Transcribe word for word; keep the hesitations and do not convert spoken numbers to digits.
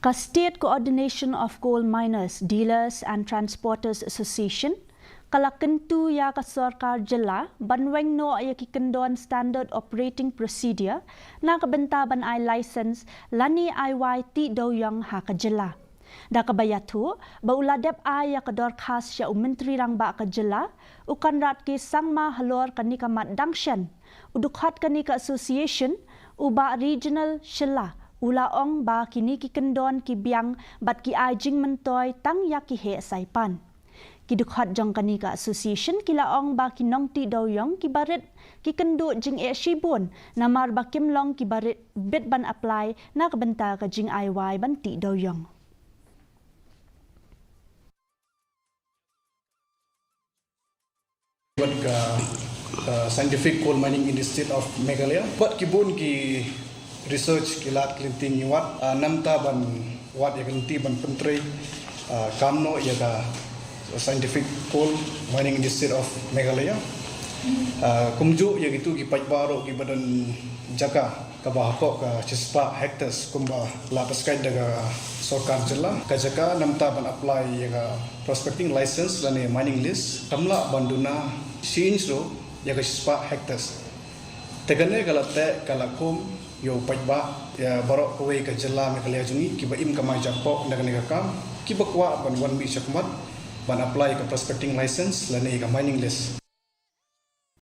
Ka State Coordination of Coal Miners, Dealers and Transporters Association ka la kyntu ïa ka sorkar jylla ban weng noh ïa ki kyndon Standard Operating Procedure na ka bynta ban ai license lane ai wai tih dewiong ha ka jylla. Da kaba ïathuh ba u la dep ai ïa ka dorkhas sha u Myntri Rangbah ka jylla, u Conrad K Sangma, halor kane ka mat dang shen, u dkhot kane ka association, u Bah Reginald Shylla, u la ong ba kine ki kyndon ki biang bad ki ai jingmyntoi tang ïa ki heh saipan. Ki dkhot jong kane ka association ki la ong ba ki nongtih dewiong kiba rit ki kynduh jingeh shibun namar ba kim long kiba rit bit ban apply na ka bynta ka jingai wai ban tih dewiong. Bad ka, uh, Scientific Coal Mining Institute of Meghalaya. Bad ki bun ki research ki lad ki lynti ngi wad, uh, namta ban wad ïa ka lynti ban pyntrei, uh, kam noh ïa ka Scientific Coal Mining Institute of Meghalaya. Uh, kumjuh ïa kitu ki paidbah ruh kiba don jaka kaba hapoh ka shispah hectares kumba la pynskhem da ka sorkar jylla. Ka jaka namta ban apply ïa ka prospecting license lane mining lease kam lah ban duna shi inch ruh ïa ka shispah hectares. Te kane ka la teh ka la khum ïa u paidbah ïa baroh kawei ka jylla Meghalaya jong ngi kiba im kamai jakpoh na kane ka kam, kiba kwah ban wan mih shakhmat ban apply ka prospecting license lane ka mining lease.